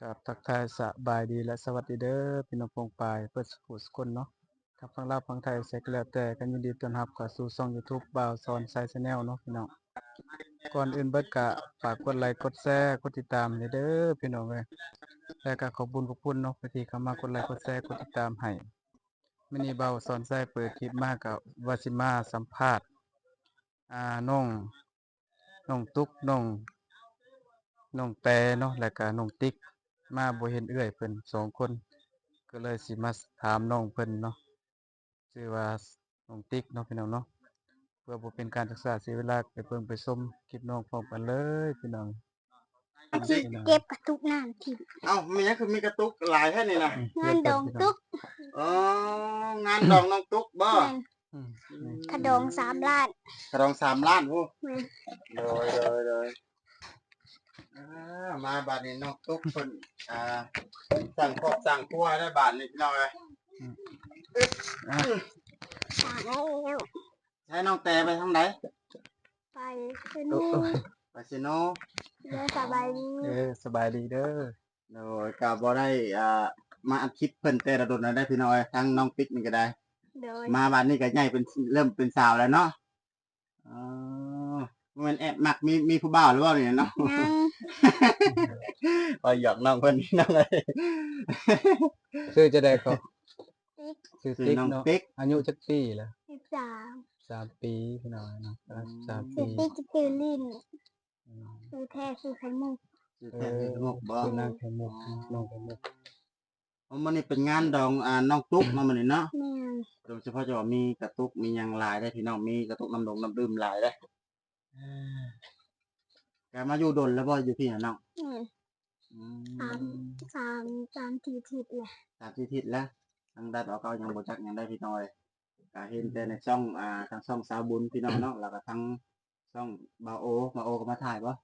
ກາບທັກທາຍສະບາຍດີ ແລະ ສະຫວັດດີເດີ ພີ່ນ້ອງປ້ອງປາຍເບິດສູ່ຜູ້ສູ່ຄົນເນາະ ທັງຝັ່ງລາວຝັ່ງໄທ ໃສກໍແລ້ວແຕ່ ກໍຍິນດີຕ້ອນຮັບເຂົ້າສູ່ຊ່ອງ YouTube ບ່າວສອນໄຊ Channel ເນາະພີ່ນ້ອງ. ກ່ອນອື່ນເບິດກໍຝາກກົດໄລ ກົດແຊ ກົດຕິດຕາມໃຫ້ເດີພີ່ນ້ອງເອີຍ ແລະ ກໍຂອບບຸນຂອບຄຸນເນາະ ທີ່ເຂົ້າມາກົດໄລ ກົດແຊ ກົດຕິດຕາມໃຫ້. ມື້ນີ້ບ່າວສອນໄຊເປີດຄລິບມາ ກໍວ່າຊິມາສຳພາດ ອ່າ ນ້ອງ ນ້ອງຕຸກ ນ້ອງ ນ້ອງແຕເນາະ ແລ້ວກະນ້ອງຕິກ ມາບໍ່ເຫັນເອື້ອຍເພິ່ນສອງຄົນ ກໍເລີຍຊິມາຖາມນ້ອງເພິ່ນເນາະ ຊື່ວ່ານ້ອງຕິກເນາະ ພີ່ນ້ອງເນາະ. ເພື່ອບໍ່ເປັນການສຶກສາເສຍເວລາ ໄປເບິ່ງໄປຊົມຄລິບນ້ອງພ້ອມກັນເລີຍພີ່ນ້ອງ. ອາທິດເກັບກະຕຸກນ້ຳຖິ້ມ. ເອົ້າ ແມ່ນຫຍັງຄືມີກະຕຸກຫຼາຍແທ້ນີ້ນະ? ງານດອງຕຸກ. ອໍ ງານດອງນ້ອງຕຸກບໍ? ແມ່ນ. ອືມ ຂະດອງສາມລ້ານ. ຂະດອງສາມລ້ານພຸ້ນ. ແມ່ນ. ໂດຍ ໂດຍ ໂດຍ. ອ່າ ມາບາດນີ້ນ້ອງຕຸກເພິ່ນ ອ່າ ສ້າງຄອບສ້າງຄົວແລ້ວບາດນີ້ ພີ່ນ້ອງເອີຍ. ອືມ ອ່າ ສ້າງແລ້ວ. ໃຊ້ນ້ອງແຕໄປທາງໃດ? ໄປເຊໂນ. ໂອ້ຍ ໄປເຊໂນ. ເດີ ສະບາຍດີ. ເອີ ສະບາຍດີເດີ. ໂດຍ ກໍບໍ່ໄດ້ ອ່າ ມາອັດຄລິບເພິ່ນແຕ່ລະດົນແລ້ວເດ້ພີ່ນ້ອງເອີຍ ທາງນ້ອງຕິກນີ້ກໍໄດ້. ໂດຍ ມາບາດນີ້ກໍໃຫຍ່ເປັນ ເລີ່ມເປັນສາວແລ້ວເນາະ. ອໍ ບໍ່ແມ່ນແອບມັກ ມີ ມີຜູ້ບ່າວແລ້ວບໍ່ນີ້ເນາະ? ຍັງ. ເວົ້າຫຍອກນ້ອງເພິ່ນ ພີ່ນ້ອງເອີຍ. ຊື່ຈັ່ງໃດກໍ? ຕິກ. ຊື່ຕິກເນາະ. ອາຍຸຈັກປີລະ? ສິບສາມ. ສາມປີພີ່ນ້ອງເນາະ. ອືມ ສິບສາມປີ. ຊື່ຕິກ ຊື່ຫຼິ້ນ. ອືມ ຊື່ແທ້ຊື່ໄຂ່ມຸກ. ຊື່ແທ້ຊື່ໄຂ່ມຸກບໍ? ເອີ ຊື່ນາງໄຂ່ມຸກ ນ້ອງໄຂ່ມຸກ. ອໍ ມື້ນີ້ເປັນງານດອງ ອ່າ ນ້ອງຕຸກເນາະ ມື້ນີ້ເນາະ. ແມ່ນ. ໂດຍສະເພາະຈະວ່າມີກະຕຸກມີຫຍັງຫຼາຍເດ້ພີ່ນ້ອງ ມີກະຕຸກນ້ຳດົງນ້ຳດື່ມຫຼາຍເດ້. ເອີ ກະມາຢູ່ດົນແລ້ວບໍ່ ຢູ່ພີ້ນະນ້ອງ? ແມ່ນ. ອືມ ສາມ ສາມ ສາມສີ່ທິດແລ້ວ. ສາມສີ່ທິດແລ້ວ. ທາງດ້ານເຮົາກໍຍັງບໍ່ຈັກຫຍັງໄດ້ພີ່ນ້ອງເອີຍ ກະເຫັນແຕ່ໃນຊ່ອງ ອ່າ ທາງຊ່ອງສາວບຸນພີ່ນ້ອງເນາະ ແລ້ວກໍທາງຊ່ອງບ່າວໂອ. ບ່າວໂອກໍມາຖ່າຍບໍ່?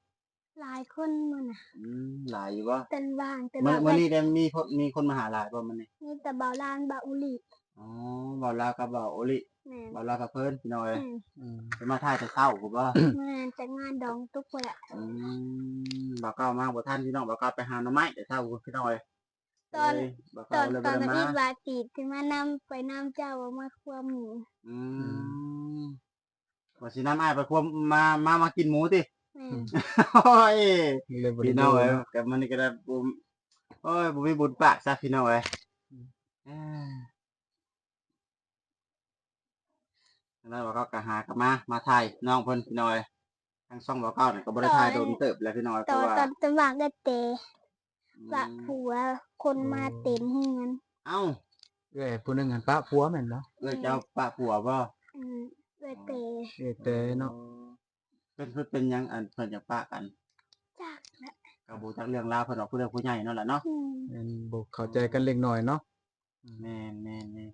ຫຼາຍຄົນມື້ນະ. ອືມ ຫຼາຍຢູ່ບໍ່? ເປັນວ່າງ ເປັນ ມື້ ມື້ນີ້ໄດ້ມີຄົນ ມີຄົນມາຫາຫຼາຍບໍ່ມື້ນີ້? ມີແຕ່ບ່າວລານ ບ່າວອຸລິ. ອໍ ບ່າວລານກັບບ່າວອຸລິ. ແມ່ນ. ບ່າວລານກັບເພິ່ນພີ່ນ້ອງເອີຍ. ອືມ ອືມ ເພິ່ນມາຖ່າຍແຕ່ເຊົ້າພຸ້ນບໍ່? ແມ່ນ ແຕ່ງານດອງຕຸກພຸ້ນແຫຼະ. ອືມ ບ່າວເກົ້າມາບໍ່ທັນພີ່ນ້ອງ ບ່າວເກົ້າໄປຫາໜໍ່ໄມ້ແຕ່ເຊົ້າພຸ້ນພີ່ນ້ອງເອີຍ. ຕອນ ຕອນ ຕອນນ້ອງອິດວ່າຊິ ຊິມານຳ ໄປນຳເຈົ້າມາຄົວໝູ. ອືມ ອືມ ວ່າຊິນຳອ້າຍໄປຄົວ ມາ ມາ ມາກິນໝູຕິ? ແມ່ນ. ໂອ້ຍ ພີ່ນ້ອງເອີຍ ກໍມື້ນີ້ກໍໄດ້ ໂອ້ຍ ບໍ່ມີບຸນປາກຊະພີ່ນ້ອງເອີຍ. ອືມ ເອີ ຈັ່ງໃດບ່າວເກົ້າກໍຫາກັບມາ ມາຖ່າຍນ້ອງເພິ່ນພີ່ນ້ອງເອີຍ. ທາງຊ່ອງບ່າວເກົ້ານີ້ກໍບໍ່ໄດ້ຖ່າຍດົນເຕີບແລ້ວພີ່ນ້ອງເອີຍ ເພາະວ່າ ຕອນ ຕອນວ່າງເອື້ອຍແຕ ອືມ ປະຜົວ ຄົນມາເຕັມເຮືອນ. ເອົ້າ ເອື້ອຍຜູ້ໜຶ່ງຫັ້ນປະຜົວແມ່ນບໍ່? ເອື້ອຍເຈົ້າປະຜົວບໍ່? ອືມ ເອື້ອຍແຕ ເອື້ອຍແຕເນາະ. ເພິ່ນ ເພິ່ນເປັນຫຍັງ ອັນ ເພິ່ນຢາກປະກັນ? ຈັກແຫຼະ ກໍບໍ່ຈັກເລື່ອງລາວເພິ່ນດອກ ຜູ້ເຖົ້າຜູ້ໃຫຍ່ເນາະລະເນາະ. ອືມ ແມ່ນ ບໍ່ເຂົ້າໃຈກັນເລັກນ້ອຍເນາະ. ອືມ ແມ່ນ ແມ່ນ ແມ່ນ.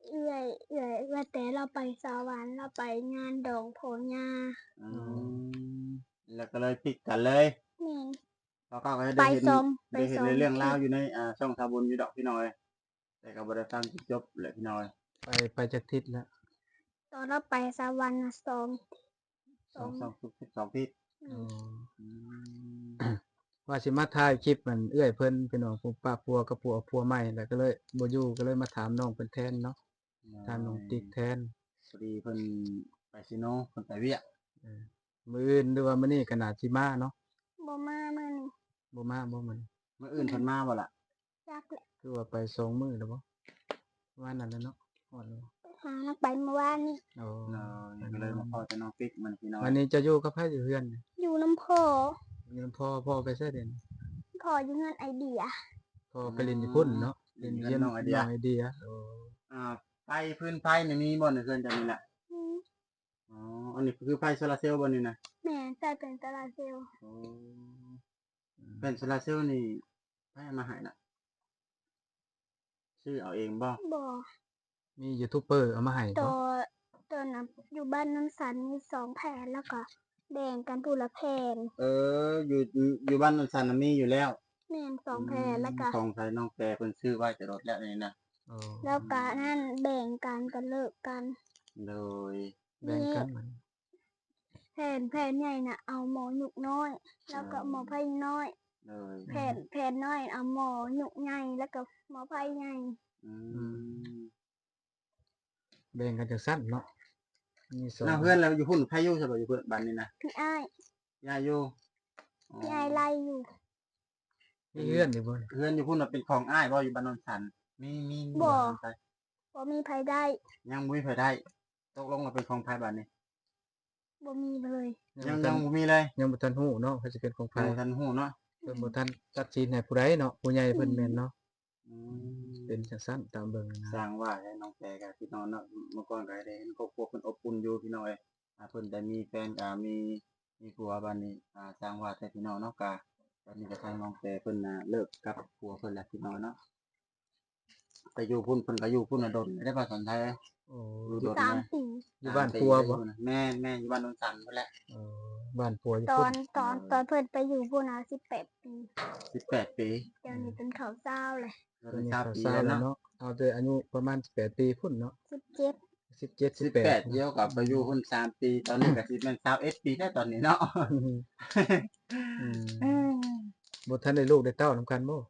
ເອື້ອຍ ເອື້ອຍ ເອື້ອຍແຕລາວໄປສະຫວັນ ລາວໄປງານດອງພໍ່ຍ່າ. ອືມ ແລ້ວກໍເລີຍຜິດກັນເລີຍ. ແມ່ນ. ເຮົາກໍໄດ້ເຫັນ ໄປສອງ ໄດ້ເຫັນໃນເລື່ອງລາວຢູ່ໃນ ອ່າ ຊ່ອງສາວບຸນຢູ່ດອກພີ່ນ້ອງເອີຍ ແຕ່ກໍບໍ່ໄດ້ຟັງຈົນຈົບແຫຼະພີ່ນ້ອງເອີຍ. ໄປ ໄປຈັກທິດແລ້ວ? ຕອນລາວໄປສະຫວັນນະ ສອງ ສອງ ສອງ ສອງທິດ. ອືມ ອືມ ວ່າຊິມາຖ່າຍຄລິບອັນເອື້ອຍເພິ່ນພີ່ນ້ອງ ຜູ້ປະຜົວກັບຜົວ ຜົວໃໝ່ ແລ້ວກໍເລີຍບໍ່ຢູ່ ກໍເລີຍມາຖາມນ້ອງເພິ່ນແທນເນາະ. ຖາມນ້ອງຕິກແທນ. ພໍດີເພິ່ນໄປເຊໂນ ເພິ່ນໄປວຽກ. ເອີ ມື້ອື່ນ ຫຼືວ່າມື້ນີ້ກໍໜ້າຊິມາເນາະ. ບໍ່ມາມື້ນີ້. ບໍ່ມາບໍ່ມື້ນີ້? ມື້ອື່ນເພິ່ນມາບໍ່ລະ? ຈັກແຫຼະ. ຄືວ່າໄປສອງມື້ແລ້ວບໍ່? ປະມານນັ້ນແຫຼະເນາະ. ຮອດແລ້ວບໍ່? ຫາ ໄປມື້ວານນີ້. ໂອ້ ກໍເລີຍມາພໍ້ແຕ່ນ້ອງຕິກມື້ນີ້ພີ່ນ້ອງ. ວັນນີ້ເຈົ້າຢູ່ກັບໃຜ ຢູ່ເຮືອນ? ຢູ່ນຳພໍ່. ຢູ່ນຳພໍ່. ພໍ່ໄປໃສດຽວນີ້? ພໍ່ຢູ່ເຮືອນໄອເດຍ. ພໍ່ໄປຫຼິ້ນຢູ່ພຸ້ນເນາະ. ອືມ ຫຼິ້ນຢູ່ເຮືອນນ້ອງໄອເດຍ. ນ້ອງໄອເດຍ. ໂອ້ ອ່າ ໄຟ ຟືນໄຟນີ້ມີບໍ່ໃນເຮືອນເຈົ້ານີ້ນະ? ມີ. ອໍ ອັນນີ້ຄືໄຟໂຊລາເຊວບໍ່ນີ້ນະ? ແມ່ນ ໃຊ້ແຜ່ນໂຊລາເຊວ. ໂອ້ ແຜ່ນໂຊລາເຊວນີ້ໃຜເອົາມາໃຫ້ນະ? ຊື້ເອົາເອງບໍ່? ບໍ່. ມີຢູທູບເບີເອົາມາໃຫ້ບໍ່? ຕອນ ຕອນນັ້ນຢູ່ບ້ານນຳສັນມີສອງແຜ່ນ ແລ້ວກໍແບ່ງກັນຜູ້ລະແຜ່ນ. ເອີ ຢູ່ ຢູ່ ຢູ່ບ້ານນຳສັນນະມີຢູ່ແລ້ວ. ແມ່ນ ສອງແຜ່ນ. ອືມ ແລ້ວກໍ ຂອງໃຜ ນ້ອງແຕ່ເພິ່ນຊື້ໄວ້ແຕ່ດົນແລ້ວນີ້ນະ. ອໍ ແລ້ວກໍນັ້ນແບ່ງກັນ ກໍເລີກກັນ. ໂດຍ ແບ່ງກັນມັນ ແຜ່ນ ແຜ່ນໃຫຍ່ນະເອົາໝໍຍຸກນ້ອຍ ແລ້ວກໍໝໍໄພນ້ອຍ. ໂດຍ ແຜ່ນ ແຜ່ນນ້ອຍ ເອົາໝໍ້ຍຸກໃຫຍ່ ແລ້ວກໍໝໍ້ໄຟໃຫຍ່. ອືມ ອືມ ແບ່ງກັນຈັ່ງຊັ້ນເນາະ ມີສອງ ແລ້ວເຮືອນລາວຢູ່ພຸ້ນ ໃຜຢູ່ຊະບໍ່ ຢູ່ເພື່ອນ ບ້ານນີ້ນະ? ພີ່ອ້າຍ ຍາຍຢູ່ ອໍ ພີ່ອ້າຍໄລ່ຢູ່. ມີເຮືອນຢູ່ບໍ່? ເຮືອນຢູ່ພຸ້ນນະເປັນຂອງອ້າຍບໍ່ ຢູ່ບ້ານໂນນສັນ? ມີ ມີ ມີ ບໍ່ ບໍ່ມີໃຜໄດ້ ຍັງບໍ່ມີໃຜໄດ້. ຕົກລົງແລ້ວເປັນຂອງໃຜບາດນີ້? ບໍ່ມີເລີຍ ຍັງ ຍັງບໍ່ມີເລີຍ ຍັງບໍ່ທັນຮູ້ເນາະ ໃຜຊິເປັນຂອງໃຜ ຍັງບໍ່ທັນຮູ້ເນາະ ເພິ່ນບໍ່ທັນຕັດສິນໃຫ້ຜູ້ໃດເນາະ ຜູ້ໃຫຍ່ເພິ່ນແມ່ນເນາະ. ອືມ ເປັນຈັ່ງຊັ້ນຕາມເບິ່ງນະ ຊ່າງວ່າແທ້ ນ້ອງແປກໍຄິດຮອດເນາະ ເມື່ອກ່ອນກໍໄດ້ເຫັນຄອບຄົວເພິ່ນອົບອຸ່ນຢູ່ ພີ່ນ້ອງເອີຍ ອ່າ ເພິ່ນໄດ້ມີແຟນກໍມີ ມີຜົວ ບາດນີ້ ອ່າ ຊ່າງວ່າແທ້ ພີ່ນ້ອງເນາະ ກໍ ບາດນີ້ກໍທາງນ້ອງແປເພິ່ນນະ ເລີກກັບຜົວເພິ່ນແລ້ວ ພີ່ນ້ອງເນາະ. ໄປຢູ່ພຸ້ນ ເພິ່ນກໍຢູ່ພຸ້ນນະດົນແລ້ວເດ້ ພາສອນໄທ. ໂອ້ ຢູ່ດົນ ສາມປີ ຢູ່ບ້ານຜົວບໍ່? ແມ່ນໆ ຢູ່ບ້ານໂນນສັນພຸ້ນແຫຼະ. ເອີ ບ້ານຜົວຢູ່ພຸ້ນ ຕອນ ຕອນ ຕອນເພິ່ນໄປຢູ່ພຸ້ນນະ ສິບແປດປີ ສິບແປດປີ ດຽວນີ້ເປັນເຂົ້າຊາວແລ້ວ ເປັນເຂົ້າຊາວແລ້ວເນາະ. ເອົາແຕ່ອາຍຸປະມານສິບແປດປີພຸ້ນເນາະ ສິບເຈັດ ສິບເຈັດ ສິບແປດ ສິບແປດ ດຽວກໍໄປຢູ່ພຸ້ນສາມປີ ຕອນນີ້ກໍຊິແມ່ນຊາວເອັດປີແລ້ວຕອນນີ້ເນາະ. ອືມ ບໍ່ທັນໄດ້ລູກໄດ້ເຕົ້ານຳກັນບໍ່?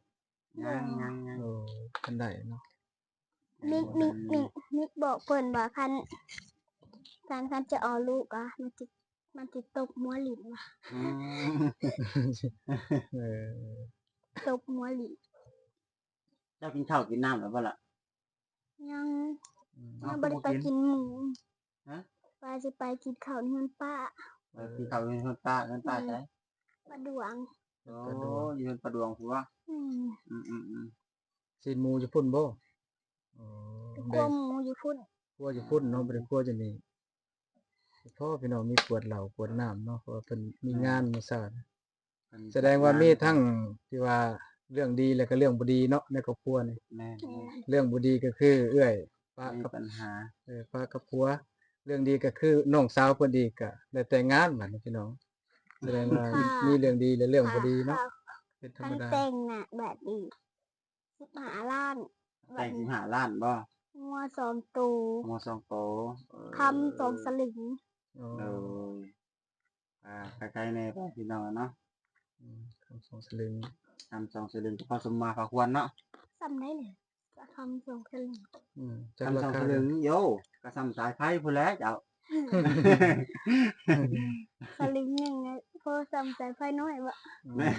ຍັງ ຍັງ ຍັງ ໂອ້ ຄັນໄດ້ເນາະ ມິກ ມິກ ມິກ ມິກບອກເພິ່ນວ່າ ຄັນ ຄັນ ຄັນຈະເອົາລູກອະ ມັນຊິ ມັນຊິຕົບຫົວຫຼິ້ນວ່າ. ອືມ ເອີ ຕົບຫົວຫຼິ້ນ. ເຈົ້າກິນເຂົ້າກິນນ້ຳແລ້ວບໍ່ລະ? ຍັງ ອືມ ຍັງບໍ່ໄດ້ໄປກິນໝູ. ຮະ? ວ່າຊິໄປກິນເຂົ້າເຮືອນປ້າ. ໄປກິນເຂົ້າເຮືອນປ້າ ເຮືອນປ້າໃສ? ປາດວງ. ໂອ້ ຢູ່ເຮືອນປາດວງພຸ້ນວະ? ອືມ ອືມໆໆ ຊີ້ນໝູຢູ່ພຸ້ນບໍ່? ອໍ ໄປຂົ້ວໝູຢູ່ພຸ້ນ ຂົ້ວຢູ່ພຸ້ນເນາະ ບໍ່ໄດ້ຂົ້ວຢູ່ນີ້. ພໍພີ່ນ້ອງມີກວດເຫຼົ້າກວດນ້ຳເນາະ ເພາະວ່າເພິ່ນມີງານມື້ເຊົ້າ. ສະແດງວ່າມີທັງທີ່ວ່າເລື່ອງດີ ແລະກໍເລື່ອງບໍ່ດີເນາະ ໃນຄອບຄົວນີ້. ແມ່ນໆ ເລື່ອງບໍ່ດີກໍຄືເອື້ອຍປະກັບ ມີບັນຫາ ເອີ ປະກັບຜົວ. ເລື່ອງດີກໍຄືນ້ອງສາວເພິ່ນອີກກໍໄດ້ແຕ່ງງານບາດນີ້ພີ່ນ້ອງ. ສະແດງວ່າມີເລື່ອງດີ ແລະເລື່ອງບໍ່ດີເນາະ ເປັນທຳມະດາ. ຄັນແຕ່ງນະບາດນີ້ ສິບຫ້າລ້ານ. ແຕ່ງສິບຫ້າລ້ານບໍ່? ງົວສອງໂຕ ງົວສອງໂຕ ເອີ ຄຳສອງສະລຶງ. ໂດຍ ອ່າ ໄກໆແດ່ໄປພີ່ນ້ອງເນາະ. ອືມ ຄຳສອງສະລຶງ ຄຳສອງສະລຶງກໍພໍສົມມາພາຄວນເນາະ. ສ່ຳໃດນີ້ ຄຳສອງສະລຶງ. ອືມ ຄຳສອງສະລຶງ ໂຢ ກໍສ່ຳສາຍໄຟພຸ້ນແຫຼະເຈົ້າ. ສະລຶງໜຶ່ງ ພໍສ່ຳສາຍໄຟນ້ອຍບໍ່? ອືມ ແມ່ນ.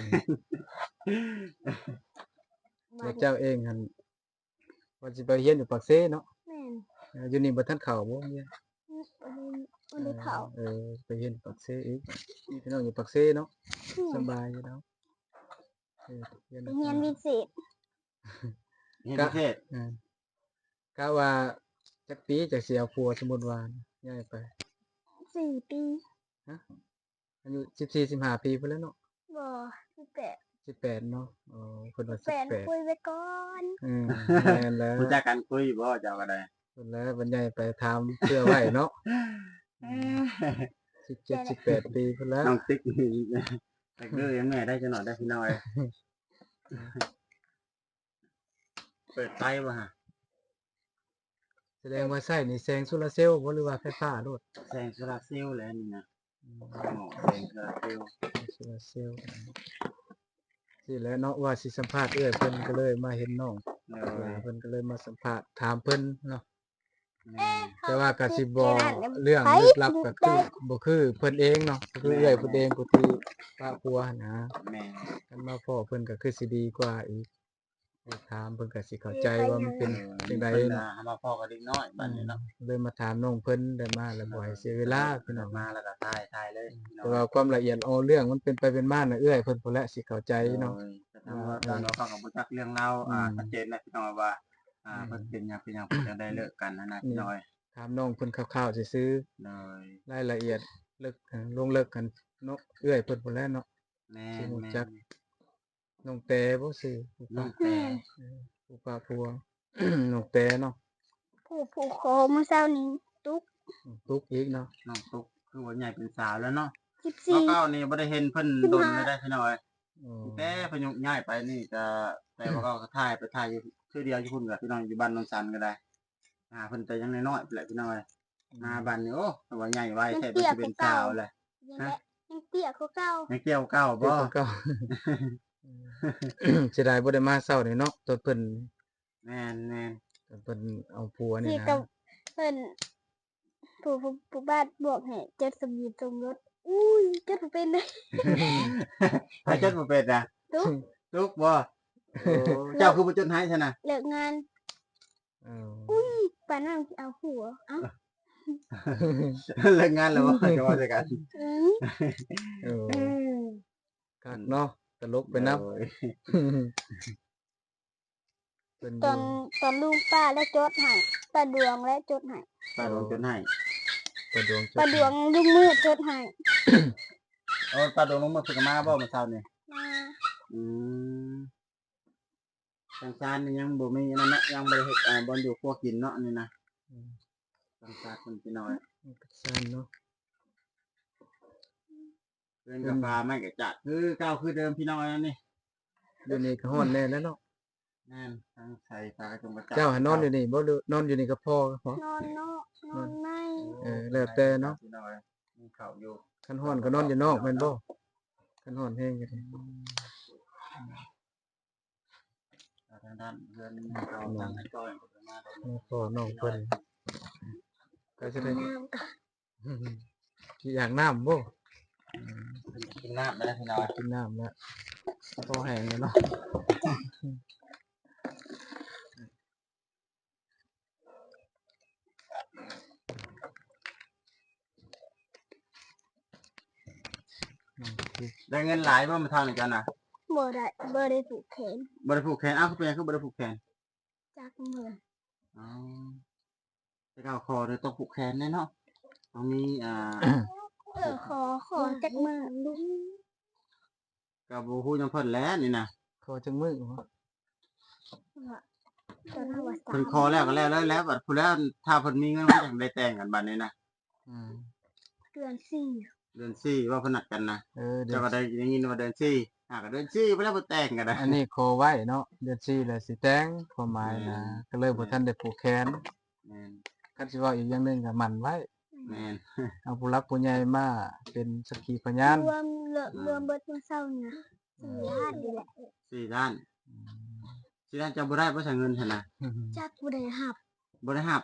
ແລ້ວເຈົ້າເອງຫັ້ນ ວ່າຊິໄປຮຽນຢູ່ປາກເຊເນາະ? ແມ່ນ. ເອີ ຢູ່ນີ້ບໍ່ທັນເຂົ້າບໍ່ຮຽນ? ອືມ ບໍ່ໄດ້ເຂົ້າ. ເອີ ໄປຮຽນປາກເຊອີກ. ພີ່ນ້ອງຢູ່ປາກເຊເນາະ? ອືມ ສະບາຍຢູ່ແລ້ວ. ເອີ ໄປຮຽນ ໄປຮຽນພິເສດ. ຮຽນພິເສດ. ເອີ ກະວ່າຈັກປີຈັ່ງຊິເອົາຜົວ ສົມມຸດວ່າຍ້າຍໄປ? ສີ່ປີ. ຮະ? ອາຍຸສິບສີ່ ສິບຫ້າປີພຸ້ນແຫຼະເນາະ. ບໍ່ ສິບແປດ. ສິບແປດເນາະ. ອໍ ເພິ່ນວ່າສິບແປດ ສິບແປດ ຄຸຍໄວ້ກ່ອນ. ອືມ ແມ່ນແລ້ວ. ຮູ້ຈັກກັນຄຸຍບໍ່ເຈົ້າກໍໄດ້? ເພິ່ນແລ້ວ ເພິ່ນໃຫຍ່ໄປຖາມເພື່ອໄວ້ເນາະ. ອືມ ສິບເຈັດ ສິບແປດປີພຸ້ນແລ້ວ. ນ້ອງຕິກນີ້ ແຕ່ຄືຍັງແມ່ໄດ້ຈັກໜ້ອຍໄດ້ພີ່ນ້ອງເອີຍ. ເປີດໄຟບໍ່ຮະ? ສະແດງວ່າໃຊ້ນີ້ແສງໂຊລາເຊວບໍ່ ຫຼືວ່າໄຟຟ້າໂລດ? ແສງໂຊລາເຊວແຫຼະນີ້ນະ. ອືມ ໝໍ້ແສງໂຊລາເຊວ ແສງໂຊລາເຊວ. ຊີ້ແຫຼະເນາະ ວ່າຊິສຳພາດເອື້ອຍເພິ່ນ ກໍເລີຍມາເຫັນນ້ອງ. ໂດຍ ເພິ່ນກໍເລີຍມາສຳພາດຖາມເພິ່ນເນາະ. ແມ່ນ. ແຕ່ວ່າກໍຊິບອກເລື່ອງລຶກລັບ ກໍຄືບໍ່ຄືເພິ່ນເອງເນາະ ກໍຄືເອື້ອຍເພິ່ນເອງ ຜູ້ທີ່ປະຜົວຫັ້ນນະ. ແມ່ນ. ຄັນມາພໍ້ເພິ່ນກໍຄືຊິດີກວ່າອີກ. ໄປຖາມເພິ່ນກໍຊິເຂົ້າໃຈວ່າມັນເປັນ ເອີ ຈັ່ງໃດເນາະ. ເພິ່ນນະ ເຮົາມາພໍ້ກັບເດັກນ້ອຍບາດນີ້ເນາະ. ອືມ ເລີຍມາຖາມນ້ອງເພິ່ນ ໄດ້ມາແລ້ວບໍ່ໃຫ້ເສຍເວລາພີ່ນ້ອງ. ມາແລ້ວກໍຖ່າຍ ຖ່າຍເລີຍ. ແຕ່ວ່າຄວາມລະອຽດອ່ອນເລື່ອງມັນເປັນໄປເປັນມານະ ເອື້ອຍເພິ່ນພຸ້ນແຫຼະຊິເຂົ້າໃຈເນາະ. ໂດຍ ແຕ່ທາງ ເອີ ວ່າ ເອີ ທາງວ່າເຂົາກໍບໍ່ຈັກເລື່ອງລາວ ອືມ ອ່າ ຊັດເຈນນະພີ່ນ້ອງວ່າ ອ່າ ອືມ ເພິ່ນເປັນຫຍັງ ເປັນຫຍັງ ເພິ່ນຈັ່ງໄດ້ເລີກກັນຫັ້ນນະ ອືມ ພີ່ນ້ອງເອີຍ. ຖາມນ້ອງເພິ່ນຄ່າວໆຊື່ໆ. ໂດຍ ລາຍລະອຽດເລິກ ເອີ ລົງເລິກຫັ້ນເນາະ ເອື້ອຍເພິ່ນພຸ້ນແຫຼະເນາະ. ແມ່ນ ຊິຮູ້ຈັກ. ແມ່ນ. ນ້ອງແຕບໍ່ຊື່? ນ້ອງແຕ ເອີ ຜູ້ປະຜົວ ນ້ອງແຕເນາະ. ຜູ້ ຜູ້ຂໍມື້ເຊົ້ານີ້ຕຸກ ຕຸກອີກເນາະ. ນ້ອງຕຸກ ຄືວ່າໃຫຍ່ເປັນສາວແລ້ວເນາະ. ສິບສີ່ ເກົ້ານີ້ບໍ່ໄດ້ເຫັນເພິ່ນດົນແລ້ວໄດ໋ພີ່ນ້ອງເອີຍ. ອໍ ແຕ່ເພິ່ນຍ້າຍໄປນີ້ກໍ ແຕ່ວ່າເຂົາກໍຖ່າຍໄປ ຖ່າຍຢູ່ເທື່ອດຽວຢູ່ພຸ້ນກໍ ພີ່ນ້ອງຢູ່ບ້ານໂນນສັນກໍໄດ້ ຫາເພິ່ນແຕ່ຍັງນ້ອຍໆພຸ້ນແຫຼະພີ່ນ້ອງເອີຍ. ອືມ ມາບາດນີ້ ໂອ້ ວ່າໃຫຍ່ໄວແທ້ ເພິ່ນຊິເປັນສາວແລ້ວ. ຍັງເຕ້ຍກວ່າເກົ່າ ຍັງເຕ້ຍກວ່າເກົ່າບໍ່? ເຕັ້ຍກວ່າເກົ່າ. ເສຍດາຍບໍ່ໄດ້ມາເຊົ້ານີ້ເນາະ ຕອນເພິ່ນ ແມ່ນໆ ຕອນເພິ່ນເອົາຜົວນີ້ນະ ເພິ່ນ ຜູ້ ຜູ້ ຜູ້ບ້ານບອກໃຫ້ຈົດທະບຽນສົມລົດ. ອຸ້ຍ ຈົດບໍ່ເປັນເດ້. ໃຜຈົດບໍ່ເປັນນະ? ຕຸກ ຕຸກບໍ່? ໂອ້ ເຈົ້າຄືບໍ່ຈົດໃຫ້ຊັ້ນນະ? ເລີກງານ. ເອີ ອຸ້ຍ ປານນັ້ນຊິເອົາຜົວ. ເອົ້າ ເລີກງານແລ້ວບໍ່? ຈະເວົ້າໃສ່ກັນ. ອືມ ເອີ ເອີ ຄັກເນາະ ຕະຫຼົກໄປນຳ. ໂດຍ ເພິ່ນ ຕອນ ຢູ່ ຕອນລຸງປ້າແລ້ວຈົດໃຫ້ ປ້າດວງແລ້ວຈົດໃຫ້ ປ້າດວງຈົດໃຫ້ ປ້າດວງຈົດ ປ້າດວງລຸງມືດຈົດໃຫ້. ໂອ້ ປ້າດວງລຸງມືດເພິ່ນກໍມາບໍ່ມື້ເຊົ້ານີ້? ມາ. ອືມ ທາງຊານນີ້ຍັງບໍ່ມີອັນນັ້ນເນາະ ຍັງບໍ່ໄດ້ເຮັດ ອ່າ ບ່ອນຢູ່ຄົວກິນເນາະ ອັນນີ້ນະ. ອືມ ທາງຊານເພິ່ນພີ່ນ້ອງເອີຍ ທາງຊານເນາະ. ເຮືອນກໍຝາໄມ້ກໍຈາດຄືເກົ່າຄືເດີມພີ່ນ້ອງເອີຍ ອັນນີ້. ຢູ່ນີ້ກໍຮ້ອນແດ່ແລ້ວເນາະ. ແມ່ນ ທັງໃສ່ຝາກະຈົງກະຈາດ. ເຈົ້າຫານອນຢູ່ນີ້ບໍ່ ຫຼືນອນຢູ່ນີ້ກັບພໍ່? ນອນນອກ ນອນໃນ. ເອີ ແລ້ວແຕ່ເນາະ ພີ່ນ້ອງເອີຍ. ມີເຂົ້າຢູ່ ຄັນຮ້ອນກໍນອນຢູ່ນອກແມ່ນບໍ່? ຄັນຮ້ອນແຮງກໍໄດ້. ອືມ ທາງດ້ານເຮືອນເກົ່າ ທາງໄອ້ຈ້ອຍ ພໍ່ນ້ອງເພິ່ນ ກໍຈະໄດ້ ນ້ຳ ຊິຢາກນ້ຳບໍ່? ອືມ ກິນນ້ຳແລ້ວພີ່ນ້ອງ ກິນນ້ຳແລ້ວ ຄໍແຫ້ງແລ້ວເນາະ. ໄດ້ເງິນຫຼາຍບໍ່ ມື້ເຊົ້ານີ້ເຈົ້ານະ? ບໍ່ໄດ້ ບໍ່ໄດ້ຜູກແຂນ ບໍ່ໄດ້ຜູກແຂນ. ອ້າວ ເປັນຫຍັງຄືບໍ່ໄດ້ຜູກແຂນ? ຈັກເໝືອນ. ອໍ ແຕ່ເກົ່າຂໍນີ້ຕ້ອງຜູກແຂນແນ່ເນາະ ຕ້ອງມີ ອ່າ ເອີ ຂໍ ຂໍຈັກມື້ ກໍບໍ່ຮູ້ນຳເພິ່ນແຫຼະນີ້ນະ. ຂໍຈັກມື້ຫວາ? ເພິ່ນຂໍແລ້ວກໍແລ້ວເລີຍແຫຼະ ບັດພຸ້ນແລ້ວ ຖ້າເພິ່ນມີເງິນ ມັນຈັ່ງໄດ້ແຕ່ງກັນບັດນີ້ນະ. ອືມ ເດືອນສີ່ ເດືອນສີ່ ວ່າເພິ່ນນັດກັນນະ. ເອີ ເຈົ້າກໍໄດ້ຍິນວ່າເດືອນສີ່ ຫາກໍເດືອນສີ່ໄປແລ້ວ ເພິ່ນແຕ່ງກັນນະ. ອັນນີ້ຂໍໄວ້ເນາະ ເດືອນສີ່ແລ້ວຊິແຕ່ງ ຄວາມໝາຍນະ. ອືມ ກໍເລີຍບໍ່ທັນໄດ້ຜູກແຂນ. ແມ່ນ ຄັນຊິເວົ້າອີກຢ່າງໜຶ່ງກໍໝັ້ນໄວ້. ແມ່ນ ເອົາຜູ້ຫຼັກຜູ້ໃຫຍ່ມາເປັນສັກຂີພະຍານ. ລວມ ລວມ ອືມ ລວມເບິດມື້ເຊົ້ານີ້ນະ ສີ່ລ້ານນີ້ແຫຼະ. ສີ່ລ້ານ. ອືມ ສີ່ລ້ານ ເຈົ້າບໍ່ໄດ້ບໍ່ໃຊ້ເງິນຫັ້ນນະ? ຈັກ ບໍ່ໄດ້ຮັບ ບໍ່ໄດ້ຮັບ.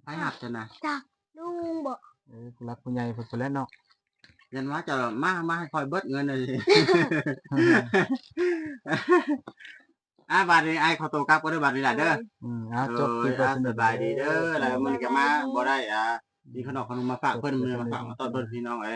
ໃຜຮັບຊັ້ນນະ? ຈັກ ລຸງບໍ? ເອີ ຜູ້ຫຼັກຜູ້ໃຫຍ່ເພິ່ນພຸ້ນແຫຼະເນາະ. ຢ້ານວ່າເຈົ້າມາ ມາໃຫ້ຂ້ອຍເບິດເງິນເລີຍ. ອ່າ ບາດນີ້ອ້າຍຂໍໂຕກັບກ່ອນເດີ ບາດນີ້ຫຼະເດີ. ອືມ ເອົາ ຈົບຄລິບໄວ້ ສະບາຍດີເດີ. ແລ້ວມື້ນີ້ກໍມາບໍ່ໄດ້ ອ່າ ມີຂະໜົມຂະໜົມມາຝາກເພິ່ນ ມື້ນີ້ມາຝາກມາຕ້ອນເພິ່ນ ພີ່ນ້ອງເອີຍ.